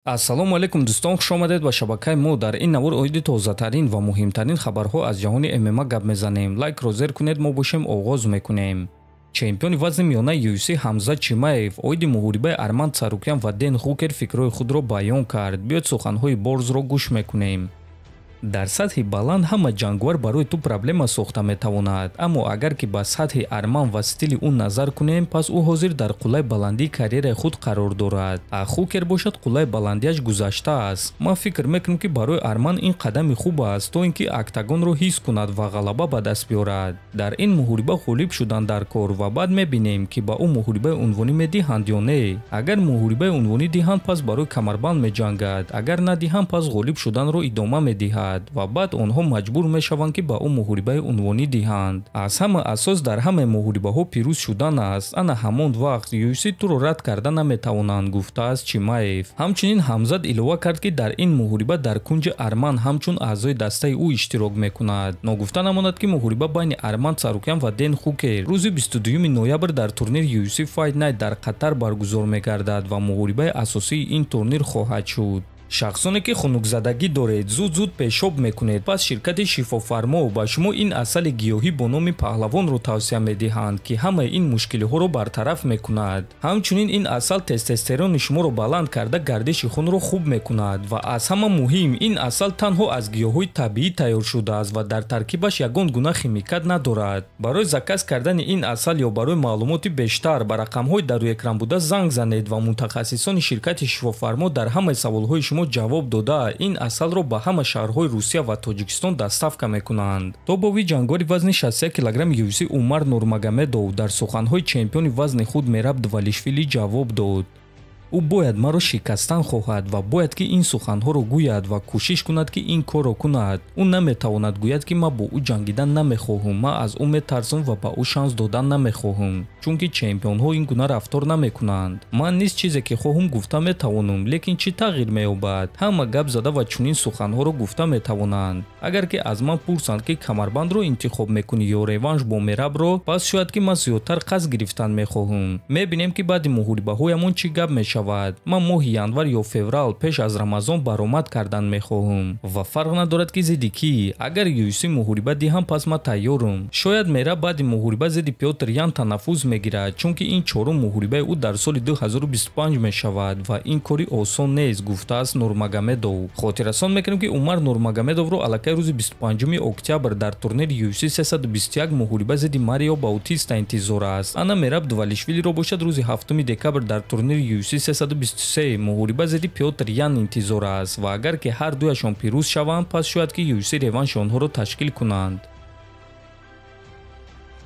Ассалому алайкум, дӯстон, хуш омадед ба шабакаи мо. Дар ин навор оиди тозатарин ва муҳимтарин хабарҳо аз ҷаҳони ММА гап мезанем. Лайкро зер кунед, мо бошем, оғоз мекунем. Чемпиони вазни миёнаи UFC Ҳамзат Чимаев оиди муҳорибаи Арман Царукян ва Ден Хукер фикрҳои худро баён кард. Биёед, суханҳои борзро гӯш мекунем. Дар сатҳи баланд ҳама ҷанговар барои ту проблема сохта метавонад, аммо агар ки ба сатҳи Арман ва стили ӯ назар кунем, пас ӯ ҳозир дар қуллаи баландии карьераи худ қарор дорад, а Хукер бошад, қуллаи баландиаш гузаштааст. Ман фикр мекунам, ки барои Арман ин қадами хуб аст, то ин ки октагонро ҳис кунад ва ғалаба ба даст биёрад. Дар ин муҳориба ғолиб шудан дар кор ва баъд мебинем, ки ба ӯ муҳорибаи унвонӣ медиҳанд ё не. Агар муҳорибаи унвонӣ диҳанд, пас барои камарбанд меҷангад, агар надиҳанд, пас ғолиб шуданро идома медиҳад ва баъд онҳо маҷбур мешаванд, ки ба ӯ муҳорибаи унвонӣ диҳанд. Аз ҳама асос дар ҳамаи муҳорибаҳо пирӯз шудан аст. Ана ҳамон вақт UFC туро рад карда наметавонанд, гуфтааст Чимаев. Ҳамчунин Ҳамзат илова кард, ки дар ин муҳориба дар кунҷи Арман ҳамчун аъзои дастаи ӯ иштирок мекунад. Ногуфта намонад, ки муҳориба байни Арман Царукян ва Ден Хукер рӯзи 22 ноябр дар турнири UFC Fight Night дар Қатар баргузор мегардад ва муҳорибаи асосии ин турнир хоҳад шуд. Шахсоне ки хунукзадагӣ доред, зуд-зуд пешоб мекунед, пас ширкати Шифофармо ба шумо ин асали гиёҳӣ бо номи Паҳлавонро тавсия медиҳанд, ки ҳамаи ин мушкилиҳоро бартараф мекунад. Ҳамчунин ин асал тестостерони шуморо баланд карда, гардиши хунро хуб мекунад ва аз ҳама муҳим, ин асал танҳо аз гиёҳҳои табиӣ тайёр шудааст ва дар таркибаш ягон гуна химикат надорад. Барои заказ кардани ин асал ё барои маълумоти бештар ба рақамҳои дар рӯи экран буда занг занед ва мутахассисони ширкати Шифофармо дар ҳамаи саволҳои шумо ҷавоб дода, ин асалро ба ҳама шаҳрҳои Русия ва Тоҷикистон доставка мекунанд. Тобови ҷанговари вазни 61 килограмм UFC Умар Нурмагомедов дар суханҳои чемпиони вазни худ Мераб Двалишвили ҷавоб дод. Ӯ бояд маро шикастан хоҳад ва бояд ки ин суханҳоро гӯяд ва кӯшиш кунад, ки ин корро кунад. Ӯ наметавонад гӯяд, ки ман бо ӯ ҷангидан намехоҳам, ман аз ӯ метарсам ва ба ӯ шанс додан намехоҳам, чунки чемпионҳо ин гуна рафтор намекунанд. Ман низ чизе ки хоҳам, гуфта метавонам, лекин чӣ тағйир меёбад? Ҳама гап зада ва чунин суханҳоро гуфта метавонанд. Агар ки аз ман пурсанд, ки камарбандро интихоб мекунӣ ё реванш бо Мерабро, пас шояд ки ман зиёдтар қасд гирифтан мехоҳам. Мебинем, ки баъди муҳорибаҳоямон чӣ гап мешавад. Ман моҳи январ ё феврал пеш аз Рамазон баромад кардан мехоҳам ва фарқ надорад, ки зидди кӣ. Агар UFC муҳориба диҳам, пас ман тайёрам. Шояд Мераб баъди муҳориба зидди Пётр Ян танаффус мегирад, чунки ин чорум муҳорибаи ӯ дар соли 2025 мешавад ва ин кори осон нест, гуфтааст Нурмагомедов. Хотиррасон мекунем, ки Умар Нурмагомедовро аллакай рӯзи 25 октябр дар турнири UFC 321 муҳориба зидди Марио Баутиста интизор аст. Ана Мераб Двалишвилиро бошад, рӯзи 7 декабр дар турнири UFC 323 муҳориба зидди Пётр Ян интизор аст ва агар ки ҳар дуяшон пирӯз шаванд, пас шояд ки UFC реванши онҳоро ташкил кунанд.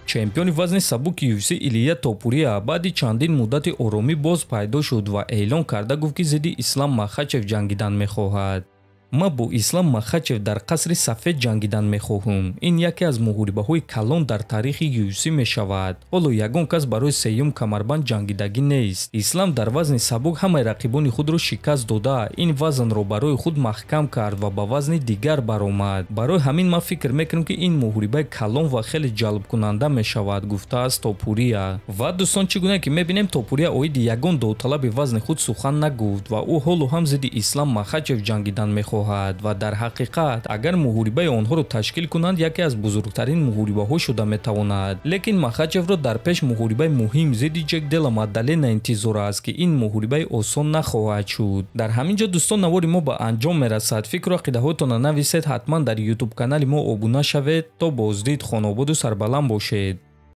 Чемпиони вазни сабуки UFC Илия Топурия баъди чандин муддати оромӣ боз пайдо шуд ва эълон карда гуфт, ки зидди Ислам Махачев ҷангидан мехоҳад. Ман бо Ислам Махачев дар Қасри Сафед ҷангидан мехоҳам. Ин яке аз муҳорибаҳои калон дар таърихи UFC мешавад. Ҳоло ягон кас барои сеюм камарбанд ҷангидагӣ нест. Ислам дар вазни сабук ҳамаи рақибони худро шикаст дода, ин вазнро барои худ маҳкам кард ва ба вазни дигар баромад. Барои ҳамин ман фикр мекунам, ки ин муҳорибаи калон ва хеле ҷалбкунанда мешавад, гуфтааст Топурия. Ва дӯстон, чӣ гуна ки мебинем, Топурия оиди ягон довталаби вазни худ сухан нагуфт ва ӯ ҳоло ҳам зидди Ислам Махачев ҷангидан мехоҳад ва дар ҳақиқат, агар муҳорибаи онҳоро ташкил кунанд, яке аз бузургтарин муҳорибаҳо шуда метавонад. Лекин Махачевро дар пеш муҳорибаи муҳим зидди Ҷек Дела Маддалена интизор аст, ки ин муҳорибаи осон нахоҳад шуд. Дар ҳамин ҷо, дӯстон, навори мо ба анҷом мерасад. Фикру ақидаҳоятонро нависед, ҳатман дар ютуб канали мо обуна шавед. То боздид, хонободу сарбаланд бошед.